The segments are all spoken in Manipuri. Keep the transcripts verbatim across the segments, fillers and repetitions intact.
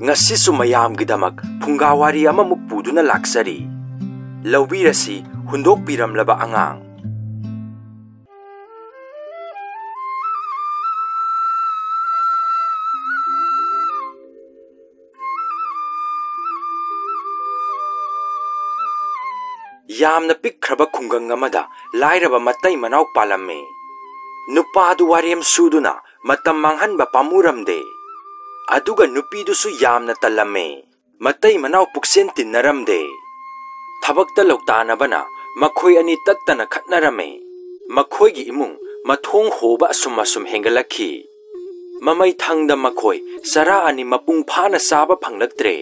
ꯉꯁꯤꯁꯨ ꯃꯌꯥꯝꯒꯤꯗꯃꯛ ꯐꯨꯡꯒꯥ ꯋꯥꯔꯤ ꯑꯃꯃꯨꯛ ꯄꯨꯗꯨꯅ ꯂꯥꯛꯆꯔꯤ꯫ ꯂꯧꯕꯤꯔꯁꯤ, ꯍꯨꯟꯗꯣꯛꯄꯤꯔꯝꯂꯕ ꯑꯉꯥꯡ꯫ ꯌꯥꯝꯅ ꯄꯤꯛꯈ꯭ꯔꯕ ꯈꯨꯡꯒꯪ ꯑꯃꯗ ꯂꯥꯏꯔꯕ ꯃꯇꯩ ꯃꯅꯥꯎ ꯄꯥꯜꯂꯝꯃꯤ꯫ ꯅꯨꯄꯥꯗꯨ ꯋꯥꯔꯦꯝ ꯁꯨꯗꯨꯅ ꯃꯇꯝ ꯃꯥꯡꯍꯟꯕ ꯄꯥꯝꯃꯨꯔꯝꯗꯦ꯫ ꯑꯗꯨꯒ ꯅꯨꯄꯤꯗꯨꯁꯨ ꯌꯥꯝꯅ ꯇꯜꯂꯝꯃꯤ꯫ ꯃꯇꯩ ꯃꯅꯥꯎ ꯄꯨꯛꯆꯦꯟ ꯇꯤꯟꯅꯔꯝꯗꯦ꯫ ꯊꯕꯛꯇ ꯂꯧꯇꯥꯅꯕꯅ ꯃꯈꯣꯏ ꯑꯅꯤ ꯇꯠꯇꯅ ꯈꯠꯅꯔꯝꯃꯤ꯫ ꯃꯈꯣꯏꯒꯤ ꯏꯃꯨꯡ ꯃꯊꯣꯡ ꯍꯣꯕ ꯑꯁꯨꯝ ꯑꯁꯨꯝ ꯍꯦꯟꯒꯠꯂꯛꯈꯤ꯫ ꯃꯃꯩ ꯊꯪꯗ ꯃꯈꯣꯏ ꯆꯔꯥ ꯑꯅꯤ ꯃꯄꯨꯡ ꯐꯥꯅ ꯆꯥꯕ ꯐꯪꯂꯛꯇ꯭ꯔꯦ꯫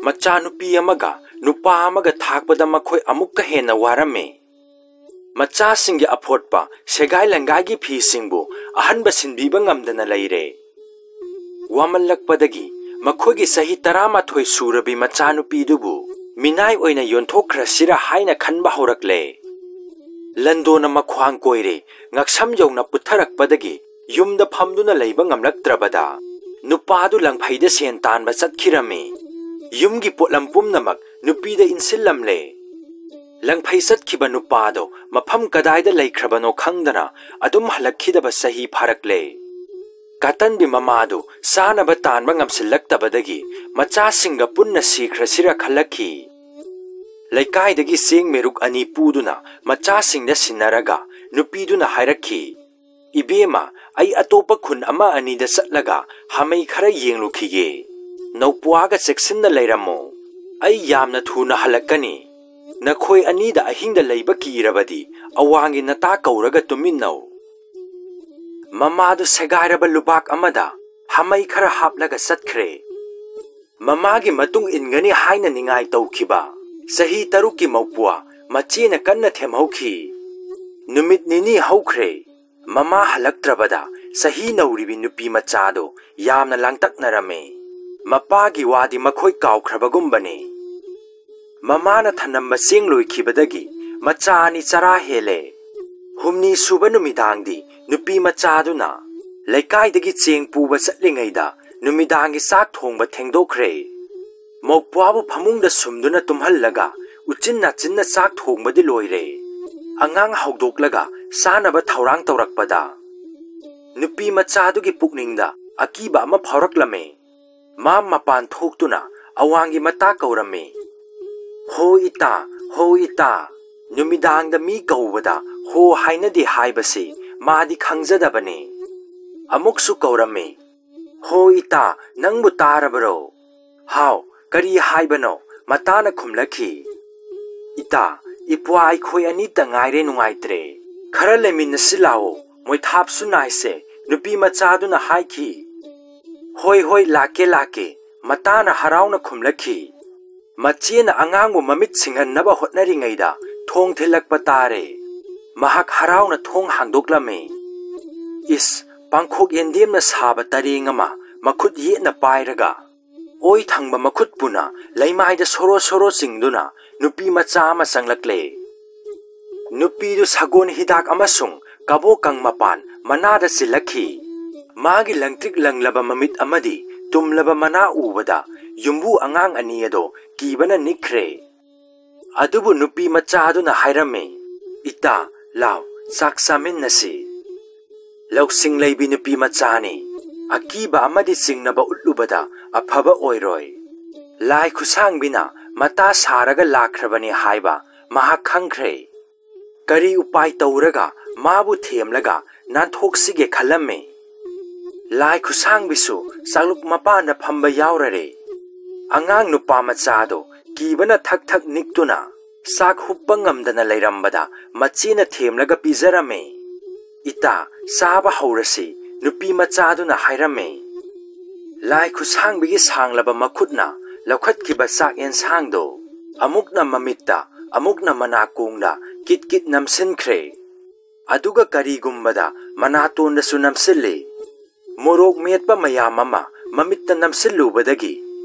ꯃꯆꯥꯅꯨꯄꯤ ꯑꯃꯒ ꯅꯨꯄꯥ ꯑꯃꯒ ꯊꯥꯛꯄꯗ ꯃꯈꯣꯏ ꯑꯃꯨꯛꯀ ꯍꯦꯟꯅ ꯋꯥꯔꯝꯃꯤ꯫ ꯃꯆꯥꯁꯤꯡꯒꯤ ꯑꯐꯣꯠꯄ ꯁꯦꯒꯥꯏ ꯂꯪꯒꯥꯏꯒꯤ ꯐꯤꯁꯤꯡꯕꯨ ꯑꯍꯟꯕ ꯁꯤꯟꯕꯤꯕ ꯉꯝꯗꯅ ꯂꯩꯔꯦ꯫ ꯋꯥꯃꯜꯂꯛꯄꯗꯒꯤ ꯃꯈꯣꯏꯒꯤ ꯆꯍꯤ ꯇꯔꯥꯃꯥꯊꯣꯏ ꯁꯨꯔꯕꯤ ꯃꯆꯥꯅꯨꯄꯤꯗꯨꯕꯨ ꯃꯤꯅꯥꯏ ꯑꯣꯏꯅ ꯌꯣꯟꯊꯣꯛꯈ꯭ꯔꯁꯤꯔ ꯍꯥꯏꯅ ꯈꯟꯕ ꯍꯧꯔꯛꯂꯦ꯫ ꯂꯟꯗꯣꯅ ꯃꯈ꯭ꯋꯥꯡ ꯀꯣꯏꯔꯦ, ꯉꯛꯁꯝ ꯌꯧꯅ ꯄꯨꯊꯔꯛꯄꯗꯒꯤ ꯌꯨꯝꯗ ꯐꯝꯗꯨꯅ ꯂꯩꯕ ꯉꯝꯂꯛꯇ꯭ꯔꯕꯗ ꯅꯨꯄꯥꯗꯨ ꯂꯪꯐꯩꯗ ꯁꯦꯟ ꯇꯥꯟꯕ ꯆꯠꯈꯤꯔꯝꯃꯤ꯫ ꯌꯨꯝꯒꯤ ꯄꯣꯠꯂꯝ ꯄꯨꯝꯅꯃꯛ ꯅꯨꯄꯤꯗ ꯏꯟꯁꯤꯜꯂꯝꯂꯦ꯫ ꯂꯪꯐꯩ ꯆꯠꯈꯤꯕ ꯅꯨꯄꯥꯗꯣ ꯃꯐꯝ ꯀꯗꯥꯏꯗ ꯂꯩꯈ꯭ꯔꯕꯅꯣ ꯈꯪꯗꯅ ꯑꯗꯨꯝ ꯍꯜꯂꯛꯈꯤꯗꯕ ꯆꯍꯤ ꯐꯥꯔꯛꯂꯦ꯫ ꯀꯥꯇꯟꯕꯤ ꯃꯃꯥꯗꯨ ꯆꯥꯅꯕ ꯇꯥꯟꯕ ꯉꯝꯁꯤꯜꯂꯛꯇꯕꯗꯒꯤ ꯃꯆꯥꯁꯤꯡꯒ ꯄꯨꯟꯅ ꯁꯤꯈ꯭ꯔꯁꯤꯔ ꯈꯜꯂꯛꯈꯤ꯫ ꯂꯩꯀꯥꯏꯗꯒꯤ ꯆꯦꯡ ꯃꯦꯔꯨꯛ ꯑꯅꯤ ꯄꯨꯗꯨꯅ ꯃꯆꯥꯁꯤꯡꯗ ꯁꯤꯟꯅꯔꯒ ꯅꯨꯄꯤꯗꯨꯅ ꯍꯥꯏꯔꯛꯈꯤ, "ꯏꯕꯦꯝꯃ, ꯑꯩ ꯑꯇꯣꯞꯄ ꯈꯨꯟ ꯑꯃ ꯑꯅꯤꯗ ꯆꯠꯂꯒ ꯍꯥꯃꯩ ꯈꯔ ꯌꯦꯡꯂꯨꯈꯤꯒꯦ꯫ ꯅꯧꯄ꯭ꯋꯥꯒ ꯆꯦꯛꯁꯤꯟꯅ ꯂꯩꯔꯝꯃꯣ꯫ ꯑꯩ ꯌꯥꯝꯅ ꯊꯨꯅ ꯍꯜꯂꯛꯀꯅꯤ꯫ ꯅꯈꯣꯏ ꯑꯅꯤꯗ ꯑꯍꯤꯡꯗ ꯂꯩꯕ ꯀꯤꯔꯕꯗꯤ ꯑꯋꯥꯡꯒꯤ ꯅꯇꯥ ꯀꯧꯔꯒ ꯇꯨꯝꯃꯤꯟꯅꯧ"꯫ ꯃꯃꯥꯗꯨ ꯁꯦꯒꯥꯏꯔꯕ ꯂꯨꯕꯥꯛ ꯑꯃꯗ ꯍꯥꯃꯩ ꯈꯔ ꯍꯥꯞꯂꯒ ꯆꯠꯈ꯭ꯔꯦ꯫ ꯃꯃꯥꯒꯤ ꯃꯇꯨꯡ ꯏꯟꯒꯅꯤ ꯍꯥꯏꯅ ꯅꯤꯡꯉꯥꯏ ꯇꯧꯈꯤꯕ ꯆꯍꯤ ꯇꯔꯨꯛꯀꯤ ꯃꯧꯄ꯭ꯋꯥ ꯃꯆꯦꯅ ꯀꯟꯅ ꯊꯦꯝꯍꯧꯈꯤ꯫ ꯅꯨꯃꯤꯠ ꯅꯤꯅꯤ ꯍꯧꯈ꯭ꯔꯦ꯫ ꯃꯃꯥ ꯍꯜꯂꯛꯇ꯭ꯔꯕꯗ ꯆꯍꯤ ꯅꯧꯔꯤꯕꯤ ꯅꯨꯄꯤ ꯃꯆꯥꯗꯨ ꯌꯥꯝꯅ ꯂꯥꯡꯇꯛꯅꯔꯝꯃꯤ꯫ ꯃꯄꯥꯒꯤ ꯋꯥꯗꯤ ꯃꯈꯣꯏ ꯀꯥꯎꯈ꯭ꯔꯕꯒꯨꯝꯕꯅꯤ꯫ ꯃꯃꯥꯅ ꯊꯅꯝꯕ ꯆꯦꯡ ꯂꯣꯏꯈꯤꯕꯗꯒꯤ ꯃꯆꯥ ꯑꯅꯤ ꯆꯔꯥ ꯍꯦꯜꯂꯦ꯫ ꯍꯨꯝꯅꯤ ꯁꯨꯕ ꯅꯨꯃꯤꯗꯥꯡꯗꯤ ꯅꯨꯄꯤ ꯃꯆꯥꯗꯨꯅ ꯂꯩꯀꯥꯏꯗꯒꯤ ꯆꯦꯡ ꯄꯨꯕ ꯆꯠꯂꯤꯉꯩꯗ ꯅꯨꯃꯤꯗꯥꯡꯒꯤ ꯆꯥꯛ ꯊꯣꯡꯕ ꯊꯦꯡꯗꯣꯛꯈ꯭ꯔꯦ꯫ ꯃꯧꯄ꯭ꯋꯥꯕꯨ ꯐꯃꯨꯡꯗ ꯁꯨꯝꯗꯨꯅ ꯇꯨꯝꯍꯜꯂꯒ ꯎꯆꯤꯟ ꯅꯥꯆꯤꯟꯅ ꯆꯥꯛ ꯊꯣꯡꯕꯗꯤ ꯂꯣꯏꯔꯦ꯫ ꯑꯉꯥꯡ ꯍꯧꯗꯣꯛꯂꯒ ꯆꯥꯅꯕ ꯊꯧꯔꯥꯡ ꯇꯧꯔꯛꯄꯗ ꯅꯨꯄꯤ ꯃꯆꯥꯗꯨꯒꯤ ꯄꯨꯛꯅꯤꯡꯗ ꯑꯀꯤꯕ ꯑꯃ ꯐꯥꯎꯔꯛꯂꯝꯃꯤ꯫ ꯃꯥ ꯃꯄꯥꯟ ꯊꯣꯛꯇꯨꯅ ꯑꯋꯥꯡꯒꯤ ꯃꯇꯥ ꯀꯧꯔꯝꯃꯤ꯫ "ꯍꯣ ꯏꯇꯥ, ꯍꯣ ꯏꯇꯥ!" ꯅꯨꯃꯤꯗꯥꯡꯗ ꯃꯤ ꯀꯧꯕꯗ "ꯍꯣ" ꯍꯥꯏꯅꯗꯦ ꯍꯥꯏꯕꯁꯤ ꯃꯥꯗꯤ ꯈꯪꯖꯗꯕꯅꯤ꯫ ꯑꯃꯨꯛꯁꯨ ꯀꯧꯔꯝꯃꯤ꯫ "ꯍꯣ ꯏꯇꯥ, ꯅꯪꯕꯨ ꯇꯥꯔꯕꯔꯣ?" "ꯍꯥꯎ, ꯀꯔꯤ ꯍꯥꯏꯕꯅꯣ?" ꯃꯇꯥꯅ ꯈꯨꯝꯂꯛꯈꯤ꯫ "ꯏꯇꯥ, ꯏꯄ꯭ꯋꯥ ꯑꯩꯈꯣꯏ ꯑꯅꯤꯇ ꯉꯥꯏꯔꯦ, ꯅꯨꯡꯉꯥꯏꯇ꯭ꯔꯦ꯫ ꯈꯔ ꯂꯩꯃꯤꯟꯅꯁꯤ ꯂꯥꯛꯑꯣ, ꯃꯣꯏꯊꯥꯞꯁꯨ ꯅꯥꯏꯁꯦ", ꯅꯨꯄꯤ ꯃꯆꯥꯗꯨꯅ ꯍꯥꯏꯈꯤ꯫ "ꯍꯣꯏ, ꯍꯣꯏ, ꯂꯥꯛꯀꯦ, ꯂꯥꯛꯀꯦ", ꯃꯇꯥꯅ ꯍꯔꯥꯎꯅ ꯈꯨꯝꯂꯛꯈꯤ꯫ ꯃꯆꯦꯅ ꯑꯉꯥꯡꯕꯨ ꯃꯃꯤꯠ ꯁꯤꯡꯍꯟꯅꯕ ꯍꯣꯠꯅꯔꯤꯉꯩꯗ ꯊꯣꯡ ꯊꯤꯜꯂꯛꯄ ꯇꯥꯔꯦ꯫ ꯃꯍꯥꯛ ꯍꯔꯥꯎꯅ ꯊꯣꯡ ꯍꯥꯡꯗꯣꯛꯂꯝꯃꯤ꯫ ꯏꯁ, ꯄꯥꯡꯈꯣꯛ ꯌꯦꯟꯗꯦꯝꯅ ꯁꯥꯕ ꯇꯔꯦꯡ ꯑꯃ ꯃꯈꯨꯠ ꯌꯦꯠꯅ ꯄꯥꯏꯔꯒ, ꯑꯣꯏ ꯊꯪꯕ ꯃꯈꯨꯠ ꯄꯨꯅ ꯂꯩꯃꯥꯏꯗ ꯁꯣꯔꯣ ꯁꯣꯔꯣ ꯆꯤꯡꯗꯨꯅ ꯅꯨꯄꯤ ꯃꯆꯥ ꯑꯃ ꯆꯪꯂꯛꯂꯦ꯫ ꯅꯨꯄꯤꯗꯨ ꯁꯒꯣꯜ ꯍꯤꯗꯥꯛ ꯑꯃꯁꯨꯡ ꯀꯕꯣꯀꯪ ꯃꯄꯥꯟ ꯃꯅꯥꯗ ꯆꯤꯜꯂꯛꯈꯤ꯫ ꯃꯥꯒꯤ ꯂꯪꯇ꯭ꯔꯤꯛ ꯂꯪꯂꯕ ꯃꯃꯤꯠ ꯑꯃꯗꯤ ꯇꯨꯝꯂꯕ ꯃꯅꯥ ꯎꯕꯗ ꯌꯨꯝꯕꯨ ꯑꯉꯥꯡ ꯑꯅꯤ ꯑꯗꯣ ꯀꯤꯕꯅ ꯅꯤꯛꯈ꯭ꯔꯦ꯫ ꯑꯗꯨꯕꯨ ꯅꯨꯄꯤ ꯃꯆꯥꯗꯨꯅ ꯍꯥꯏꯔꯝꯃꯤ, "ꯏꯇꯥ, ꯂꯥꯎ, ꯆꯥꯛ ꯆꯥꯃꯤꯟꯅꯁꯤ꯫ ꯂꯧꯁꯤꯡ ꯂꯩꯕꯤ ꯅꯨꯄꯤ ꯃꯆꯥꯅꯤ꯫ ꯑꯀꯤꯕ ꯑꯃꯗꯤ ꯆꯤꯡꯅꯕ ꯎꯠꯂꯨꯕꯗ ꯑꯐꯕ ꯑꯣꯏꯔꯣꯏ꯫ ꯂꯥꯏ ꯈꯨꯠꯁꯥꯡꯕꯤꯅ ꯃꯇꯥ ꯁꯥꯔꯒ ꯂꯥꯛꯈ꯭ꯔꯕꯅꯤ ꯍꯥꯏꯕ ꯃꯍꯥꯛ ꯈꯪꯈ꯭ꯔꯦ꯫ ꯀꯔꯤ ꯎꯄꯥꯏ ꯇꯧꯔꯒ ꯃꯥꯕꯨ ꯊꯦꯝꯂꯒ ꯅꯥꯟꯊꯣꯛꯁꯤꯒꯦ ꯈꯜꯂꯝꯃꯤ"꯫ ꯂꯥꯏ ꯈꯨꯠꯁꯥꯡꯕꯤꯁꯨ ꯆꯥꯛꯂꯨꯛ ꯃꯄꯥꯟꯗ ꯐꯝꯕ ꯌꯥꯎꯔꯔꯦ꯫ ꯑꯉꯥꯡ ꯅꯨꯄꯥ ꯃꯆꯥꯗꯣ ꯀꯤꯕꯅ ꯊꯛ ꯊꯛ ꯅꯤꯛꯇꯨꯅ ꯆꯥꯛ ꯍꯨꯞꯄ ꯉꯝꯗꯅ ꯂꯩꯔꯝꯕꯗ ꯃꯆꯦꯅ ꯊꯦꯝꯂꯒ ꯄꯤꯖꯔꯝꯃꯤ꯫ "ꯏꯇꯥ, ꯆꯥꯕ ꯍꯧꯔꯁꯤ", ꯅꯨꯄꯤ ꯃꯆꯥꯗꯨꯅ ꯍꯥꯏꯔꯝꯃꯤ꯫ ꯂꯥꯏ ꯈꯨꯠꯁꯥꯡꯕꯤꯒꯤ ꯁꯥꯡꯂꯕ ꯃꯈꯨꯠꯅ ꯂꯧꯈꯠꯈꯤꯕ ꯆꯥꯛ ꯌꯦꯟꯁꯥꯡꯗꯣ ꯑꯃꯨꯛꯅ ꯃꯃꯤꯠꯇ, ꯑꯃꯨꯛꯅ ꯃꯅꯥꯀꯣꯡꯗ ꯀꯤꯠ ꯀꯤꯠ ꯅꯝꯁꯤꯟꯈ꯭ꯔꯦ꯫ ꯑꯗꯨꯒ ꯀꯔꯤꯒꯨꯝꯕꯗ ꯃꯅꯥꯇꯣꯟꯗꯁꯨ ꯅꯝꯁꯤꯜꯂꯤ꯫ ꯃꯣꯔꯣꯛ ꯃꯦꯠꯄ ꯃꯌꯥꯝ ꯑꯃ ꯃꯃꯤꯠꯇ ꯅꯝꯁꯤꯜꯂꯨꯕꯗꯒꯤ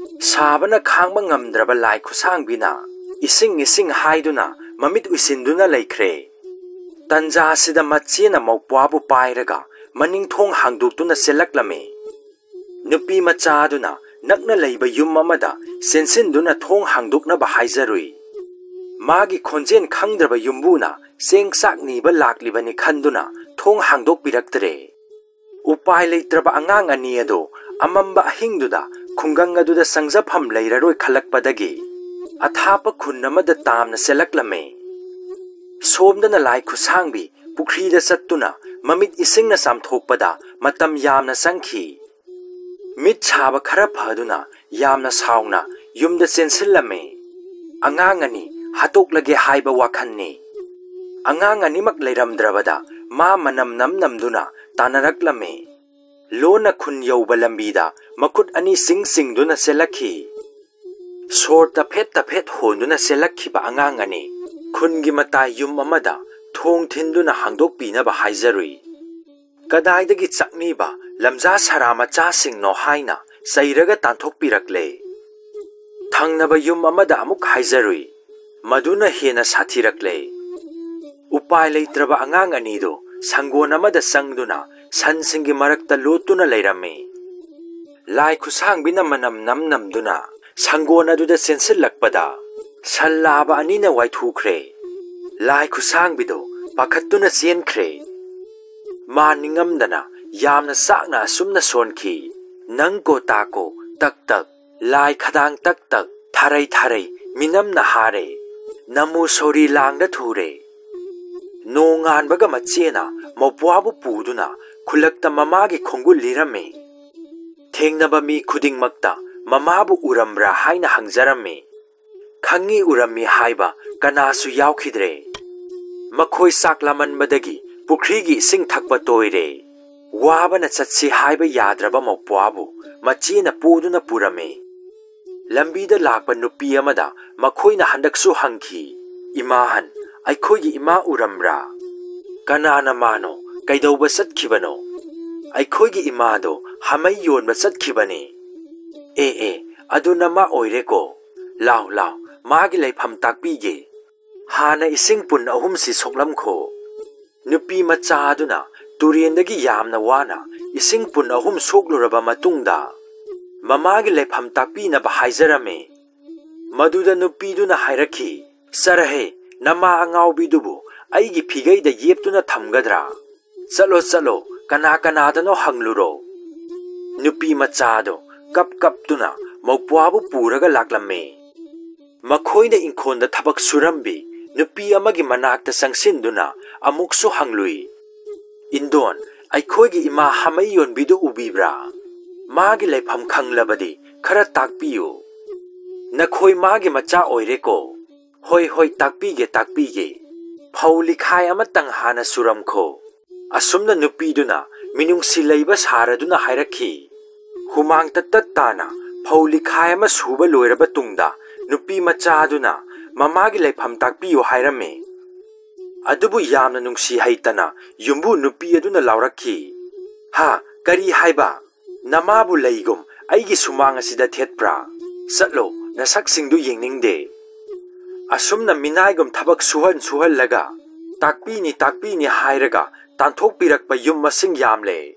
ꯁꯥꯕꯅ ꯈꯥꯡꯕ ꯉꯝꯗ꯭ꯔꯕ ꯂꯥꯏ ꯈꯨꯠꯁꯥꯡꯕꯤꯅ ꯏꯁꯤꯡ, ꯏꯁꯤꯡ ꯍꯥꯏꯗꯨꯅ ꯃꯃꯤꯠ ꯎꯏꯁꯤꯟꯗꯨꯅ ꯂꯩꯈ꯭ꯔꯦ꯫ ꯇꯟꯖꯥꯁꯤꯗ ꯃꯆꯦꯅ ꯃꯧꯄ꯭ꯋꯥꯕꯨ ꯄꯥꯏꯔꯒ ꯃꯅꯤꯡ ꯊꯣꯡ ꯍꯥꯡꯗꯣꯛꯇꯨꯅ ꯆꯦꯜꯂꯛꯂꯝꯃꯤ꯫ ꯅꯨꯄꯤ ꯃꯆꯥ ꯑꯗꯨꯅ ꯅꯛꯅ ꯂꯩꯕ ꯌꯨꯝ ꯑꯃꯗ ꯆꯦꯟꯁꯤꯟꯗꯨꯅ ꯊꯣꯡ ꯍꯥꯡꯗꯣꯛꯅꯕ ꯍꯥꯏꯖꯔꯨꯏ꯫ ꯃꯥꯒꯤ ꯈꯣꯟꯖꯦꯜ ꯈꯪꯗ꯭ꯔꯕ ꯌꯨꯝꯕꯨꯅ ꯆꯦꯡ ꯆꯥꯛ ꯅꯤꯕ ꯂꯥꯛꯂꯤꯕꯅꯤ ꯈꯟꯗꯨꯅ ꯊꯣꯡ ꯍꯥꯡꯗꯣꯛꯄꯤꯔꯛꯇ꯭ꯔꯦ꯫ ꯎꯄꯥꯏ ꯂꯩꯇ꯭ꯔꯕ ꯑꯉꯥꯡ ꯑꯅꯤ ꯑꯗꯨ ꯑꯃꯝꯕ ꯑꯍꯤꯡꯗꯨꯗ ꯈꯨꯡꯒꯪ ꯑꯗꯨꯗ ꯆꯪꯖꯐꯝ ꯂꯩꯔꯔꯣꯏ ꯈꯜꯂꯛꯄꯗꯒꯤ ꯑꯊꯥꯞꯄ ꯈꯨꯟ ꯑꯃꯗ ꯇꯥꯝꯅ ꯆꯦꯜꯂꯛꯂꯝꯃꯤ꯫ ꯁꯣꯝꯗꯅ ꯂꯥꯏ ꯈꯨꯠꯁꯥꯡꯕꯤ ꯄꯨꯈ꯭ꯔꯤꯗ ꯆꯠꯇꯨꯅ ꯃꯃꯤꯠ ꯏꯁꯤꯡꯅ ꯆꯥꯝꯊꯣꯛꯄꯗ ꯃꯇꯝ ꯌꯥꯝꯅ ꯆꯪꯈꯤ꯫ ꯃꯤꯠ ꯁꯥꯕ ꯈꯔ ꯐꯗꯨꯅ ꯌꯥꯝꯅ ꯁꯥꯎꯅ ꯌꯨꯝꯗ ꯆꯦꯟꯁꯤꯜꯂꯝꯃꯤ꯫ ꯑꯉꯥꯡ ꯑꯅꯤ ꯍꯥꯠꯇꯣꯛꯂꯒꯦ ꯍꯥꯏꯕ ꯋꯥꯈꯜꯅꯤ꯫ ꯑꯉꯥꯡ ꯑꯅꯤꯃꯛ ꯂꯩꯔꯝꯗ꯭ꯔꯕꯗ ꯃꯥ ꯃꯅꯝ ꯅꯝ ꯅꯝꯗꯨꯅ ꯇꯥꯟꯅꯔꯛꯂꯝꯃꯤ꯫ ꯂꯣꯟꯅ ꯈꯨꯟ ꯌꯧꯕ ꯂꯝꯕꯤꯗ ꯃꯈꯨꯠ ꯑꯅꯤ ꯆꯤꯡ ꯆꯤꯡꯗꯨꯅ ꯆꯦꯜꯂꯛꯈꯤ꯫ ꯁꯣꯔ ꯇꯐꯦꯠ ꯇꯐꯦꯠ ꯍꯣꯟꯗꯨꯅ ꯆꯦꯜꯂꯛꯈꯤꯕ ꯑꯉꯥꯡ ꯑꯅꯤ ꯈꯨꯟꯒꯤ ꯃꯇꯥꯏ ꯌꯨꯝ ꯑꯃꯗ ꯊꯣꯡ ꯊꯤꯟꯗꯨꯅ ꯍꯥꯡꯗꯣꯛꯄꯤꯅꯕ ꯍꯥꯏꯖꯔꯨꯏ꯫ ꯀꯗꯥꯏꯗꯒꯤ ꯆꯥꯛꯅꯤꯕ ꯂꯝꯖꯥ ꯁꯔꯥ ꯃꯆꯥꯁꯤꯡꯅꯣ ꯍꯥꯏꯅ ꯆꯩꯔꯒ ꯇꯥꯟꯊꯣꯛꯄꯤꯔꯛꯂꯦ꯫ ꯊꯪꯅꯕ ꯌꯨꯝ ꯑꯃꯗ ꯑꯃꯨꯛ ꯍꯥꯏꯖꯔꯨꯏ꯫ ꯃꯗꯨꯅ ꯍꯦꯟꯅ ꯁꯥꯊꯤꯔꯛꯂꯦ꯫ ꯎꯄꯥꯏ ꯂꯩꯇ꯭ꯔꯕ ꯑꯉꯥꯡ ꯑꯅꯤꯗꯨ ꯁꯪꯒꯣꯟ ꯑꯃꯗ ꯆꯪꯗꯨꯅ ꯁꯟꯁꯤꯡꯒꯤ ꯃꯔꯛꯇ ꯂꯣꯠꯇꯨꯅ ꯂꯩꯔꯝꯃꯤ꯫ ꯂꯥꯏ ꯈꯨꯠꯁꯥꯡꯕꯤꯅ ꯃꯅꯝ ꯅꯝ ꯅꯝꯗꯨꯅ ꯁꯪꯒꯣꯟ ꯑꯗꯨꯗ ꯆꯦꯟꯁꯤꯜꯂꯛꯄꯗ ꯁꯟ ꯂꯥꯕ ꯑꯅꯤꯅ ꯋꯥꯏꯊꯨꯈ꯭ꯔꯦ꯫ ꯂꯥꯏ ꯈꯨꯠꯁꯥꯡꯕꯤꯗꯨ ꯄꯥꯈꯠꯇꯨꯅ ꯆꯦꯟꯈ꯭ꯔꯦ꯫ ꯃꯥ ꯅꯤꯡꯉꯝꯗꯅ ꯌꯥꯝꯅ ꯆꯥꯛꯅ ꯑꯁꯨꯝꯅ ꯁꯣꯟꯈꯤ, "ꯅꯪ ꯀꯣ ꯇꯥꯀꯣ, ꯇꯛ ꯇꯛ, ꯂꯥꯏ ꯈꯗꯥꯡ ꯇꯛ ꯇꯛ, ꯊꯥꯔꯩ ꯊꯥꯔꯩ, ꯃꯤꯅꯝꯅ ꯍꯥꯔꯦ, ꯅꯃꯨ ꯁꯣꯔꯤ ꯂꯥꯡꯗ ꯊꯨꯔꯦ"꯫ ꯅꯣꯡꯉꯥꯟꯕꯒ ꯃꯆꯦꯅ ꯃꯧꯄ꯭ꯋꯥꯕꯨ ꯄꯨꯗꯨꯅ ꯈꯨꯜꯂꯛꯇ ꯃꯃꯥꯒꯤ ꯈꯣꯡꯒꯨꯜ ꯂꯤꯔꯝꯃꯤ꯫ ꯊꯦꯡꯅꯕ ꯃꯤ ꯈꯨꯗꯤꯡꯃꯛꯇ ꯃꯃꯥꯕꯨ ꯎꯔꯝꯕ꯭ꯔꯥ ꯍꯥꯏꯅ ꯍꯪꯖꯔꯝꯃꯤ꯫ ꯈꯪꯉꯤ ꯎꯔꯝꯃꯤ ꯍꯥꯏꯕ ꯀꯅꯥꯁꯨ ꯌꯥꯎꯈꯤꯗ꯭ꯔꯦ꯫ ꯃꯈꯣꯏ ꯆꯥꯛ ꯂꯥꯃꯟꯕꯗꯒꯤ ꯄꯨꯈ꯭ꯔꯤꯒꯤ ꯏꯁꯤꯡ ꯊꯛꯄ ꯇꯣꯏꯔꯦ꯫ ꯋꯥꯕꯅ ꯆꯠꯁꯤ ꯍꯥꯏꯕ ꯌꯥꯗ꯭ꯔꯕ ꯃꯧꯄ꯭ꯋꯥꯕꯨ ꯃꯆꯦꯅ ꯄꯨꯗꯨꯅ ꯄꯨꯔꯝꯃꯤ꯫ ꯂꯝꯕꯤꯗ ꯂꯥꯛꯄ ꯅꯨꯄꯤ ꯑꯃꯗ ꯃꯈꯣꯏꯅ ꯍꯟꯗꯛꯁꯨ ꯍꯪꯈꯤ, "ꯏꯃꯥꯍꯟ, ꯑꯩꯈꯣꯏꯒꯤ ꯏꯃꯥ ꯎꯔꯝꯕ꯭ꯔꯥ?" "ꯀꯅꯥꯅ ꯃꯥꯅꯣ? ꯀꯩꯗꯧꯕ ꯆꯠꯈꯤꯕꯅꯣ?" "ꯑꯩꯈꯣꯏꯒꯤ ꯏꯃꯥꯗꯣ ꯍꯥꯃꯩ ꯌꯣꯟꯕ ꯆꯠꯈꯤꯕꯅꯤ"꯫ "ꯑꯦ ꯑꯦ, ꯑꯗꯨ ꯅꯃꯥ ꯑꯣꯏꯔꯦꯀꯣ꯫ ꯂꯥꯎ ꯂꯥꯎ, ꯃꯥꯒꯤ ꯂꯩꯐꯝ ꯇꯥꯛꯄꯤꯒꯦ꯫ ꯍꯥꯟꯅ ꯏꯁꯤꯡ ꯄꯨꯟ ꯑꯍꯨꯝꯁꯤ ꯁꯣꯛꯂꯝꯈꯣ"꯫ ꯅꯨꯄꯤ ꯃꯆꯥ ꯑꯗꯨꯅ ꯇꯨꯔꯦꯟꯗꯒꯤ ꯌꯥꯝꯅ ꯋꯥꯅ ꯏꯁꯤꯡ ꯄꯨꯟ ꯑꯍꯨꯝ ꯁꯣꯛꯂꯨꯔꯕ ꯃꯇꯨꯡꯗ ꯃꯃꯥꯒꯤ ꯂꯩꯐꯝ ꯇꯥꯛꯄꯤꯅꯕ ꯍꯥꯏꯖꯔꯝꯃꯤ꯫ ꯃꯗꯨꯗ ꯅꯨꯄꯤꯗꯨꯅ ꯍꯥꯏꯔꯛꯈꯤ, "ꯆꯔꯍꯦ, ꯅꯃꯥ ꯑꯉꯥꯎꯕꯤꯗꯨꯕꯨ ꯑꯩꯒꯤ ꯐꯤꯒꯩꯗ ꯌꯦꯞꯇꯨꯅ ꯊꯝꯒꯗ꯭ꯔꯥ? ꯆꯠꯂꯣ, ꯆꯠꯂꯣ, ꯀꯅꯥ ꯀꯅꯥꯗꯅꯣ ꯍꯪꯂꯨꯔꯣ꯫" ꯅꯨꯄꯤ ꯃꯆꯥꯗꯣ ꯀꯞ ꯀꯞꯇꯨꯅ ꯃꯧꯄ꯭ꯋꯥꯕꯨ ꯄꯨꯔꯒ ꯂꯥꯛꯂꯝꯃꯤ꯫ ꯃꯈꯣꯏꯅ ꯏꯪꯈꯣꯜꯗ ꯊꯕꯛ ꯁꯨꯔꯝꯕꯤ ꯅꯨꯄꯤ ꯑꯃꯒꯤ ꯃꯅꯥꯛꯇ ꯆꯪꯁꯤꯟꯗꯨꯅ ꯑꯃꯨꯛꯁꯨ ꯍꯪꯂꯨꯏ, "ꯏꯟꯗꯣꯟ, ꯑꯩꯈꯣꯏꯒꯤ ꯏꯃꯥ ꯍꯥꯃꯩ ꯌꯣꯟꯕꯤꯗꯨ ꯎꯕꯤꯕ꯭ꯔꯥ? ꯃꯥꯒꯤ ꯂꯩꯐꯝ ꯈꯪꯂꯕꯗꯤ ꯈꯔ ꯇꯥꯛꯄꯤꯌꯨ꯫ ꯅꯈꯣꯏ ꯃꯥꯒꯤ ꯃꯆꯥ ꯑꯣꯏꯔꯦꯀꯣ?" "ꯍꯣꯏ, ꯍꯣꯏ, ꯇꯥꯛꯄꯤꯒꯦ, ꯇꯥꯛꯄꯤꯒꯦ꯫" "ꯐꯧ ꯂꯤꯈꯥꯏ ꯑꯃꯇꯪ ꯍꯥꯟꯅ ꯁꯨꯔꯝꯈꯣ꯫" ꯑꯁꯨꯝꯅ ꯅꯨꯄꯤꯗꯨꯅ ꯃꯤꯅꯨꯡꯁꯤ ꯂꯩꯕ ꯁꯥꯔꯗꯨꯅ ꯍꯥꯏꯔꯛꯈꯤ꯫ ꯍꯨꯃꯥꯡ ꯇꯠ ꯇꯠ ꯇꯥꯅ ꯐꯧ ꯂꯤꯈꯥꯏ ꯑꯃ ꯁꯨꯕ ꯂꯣꯏꯔꯕ ꯇꯨꯡꯗ ꯅꯨꯄꯤ ꯃꯆꯥꯗꯨꯅ ꯃꯃꯥꯒꯤ ꯂꯩꯐꯝ ꯇꯥꯛꯄꯤꯌꯨ ꯍꯥꯏꯔꯝꯃꯤ꯫ ꯑꯗꯨꯕꯨ ꯌꯥꯝꯅ ꯅꯨꯡꯁꯤ ꯍꯩꯇꯅ ꯌꯨꯝꯕꯨ ꯅꯨꯄꯤ ꯑꯗꯨꯅ ꯂꯥꯎꯔꯛꯈꯤ, "ꯍꯥ, ꯀꯔꯤ ꯍꯥꯏꯕ? ꯅꯃꯥꯕꯨ ꯂꯩꯒꯨꯝ ꯑꯩꯒꯤ ꯁꯨꯃꯥꯡ ꯑꯁꯤꯗ ꯊꯦꯠꯄ꯭ꯔꯥ? ꯆꯠꯂꯣ, ꯅꯁꯛꯁꯤꯡꯗꯨ ꯌꯦꯡꯅꯤꯡꯗꯦ꯫" ꯑꯁꯨꯝꯅ ꯃꯤꯅꯥꯏꯒꯨꯝ ꯊꯕꯛ ꯁꯨꯍꯟ ꯁꯨꯍꯜꯂꯒ, "ꯇꯥꯛꯄꯤꯅꯤ, ꯇꯥꯛꯄꯤꯅꯤ" ꯍꯥꯏꯔꯒ ꯇꯥꯟꯊꯣꯛꯄꯤꯔꯛꯄ ꯌꯨꯝ ꯃꯁꯤꯡ ꯌꯥꯝꯂꯦ꯫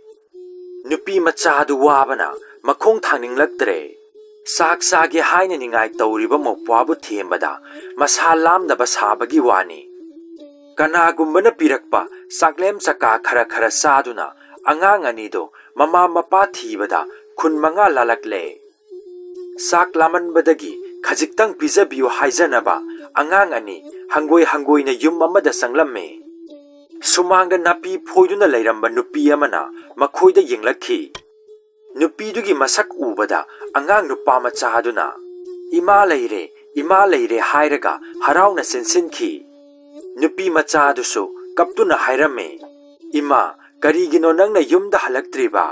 ꯅꯨꯄꯤ ꯃꯆꯥꯗꯨ ꯋꯥꯕꯅ ꯃꯈꯣꯡ ꯊꯥꯡꯅꯤꯡꯂꯛꯇ꯭ꯔꯦ꯫ ꯆꯥꯛ ꯆꯥꯒꯦ ꯍꯥꯏꯅ ꯅꯤꯡꯉꯥꯏ ꯇꯧꯔꯤꯕ ꯃꯧꯄ꯭ꯋꯥꯕꯨ ꯊꯦꯝꯕꯗ ꯃꯁꯥ ꯂꯥꯝꯗꯕ ꯁꯥꯕꯒꯤ ꯋꯥꯅꯤ꯫ ꯀꯅꯥꯒꯨꯝꯕꯅ ꯄꯤꯔꯛꯄ ꯆꯥꯛꯂꯦꯝ ꯆꯀꯥ ꯈꯔ ꯈꯔ ꯆꯥꯗꯨꯅ ꯑꯉꯥꯡ ꯑꯅꯤꯗꯨ ꯃꯃꯥ ꯃꯄꯥ ꯊꯤꯕꯗ ꯈꯨꯟ ꯃꯉꯥ ꯂꯥꯜꯂꯛꯂꯦ꯫ ꯆꯥꯛ ꯂꯥꯝꯃꯟꯕꯗꯒꯤ ꯈꯖꯤꯛꯇꯪ ꯄꯤꯖꯕꯤꯌꯨ ꯍꯥꯏꯖꯅꯕ ꯑꯉꯥꯡ ꯑꯅꯤ ꯍꯪꯒꯣꯏ ꯍꯪꯒꯣꯏꯅ ꯌꯨꯝ ꯑꯃꯗ ꯆꯪꯂꯝꯃꯤ꯫ ꯁꯨꯃꯥꯡꯗ ꯅꯥꯄꯤ ꯐꯣꯏꯗꯨꯅ ꯂꯩꯔꯝꯕ ꯅꯨꯄꯤ ꯑꯃꯅ ꯃꯈꯣꯏꯗ ꯌꯦꯡꯂꯛꯈꯤ꯫ ꯅꯨꯄꯤꯗꯨꯒꯤ ꯃꯁꯛ ꯎꯕꯗ ꯑꯉꯥꯡ ꯅꯨꯄꯥ ꯃꯆꯥ ꯑꯗꯨꯅ, "ꯏꯃꯥ ꯂꯩꯔꯦ, ꯏꯃꯥ ꯂꯩꯔꯦ" ꯍꯥꯏꯔꯒ ꯍꯔꯥꯎꯅ ꯆꯦꯟꯁꯤꯟꯈꯤ꯫ ꯅꯨꯄꯤ ꯃꯆꯥꯗꯨꯁꯨ ꯀꯞꯇꯨꯅ ꯍꯥꯏꯔꯝꯃꯤ, "ꯏꯃꯥ, ꯀꯔꯤꯒꯤꯅꯣ ꯅꯪꯅ ꯌꯨꯝꯗ ꯍꯜꯂꯛꯇ꯭ꯔꯤꯕ?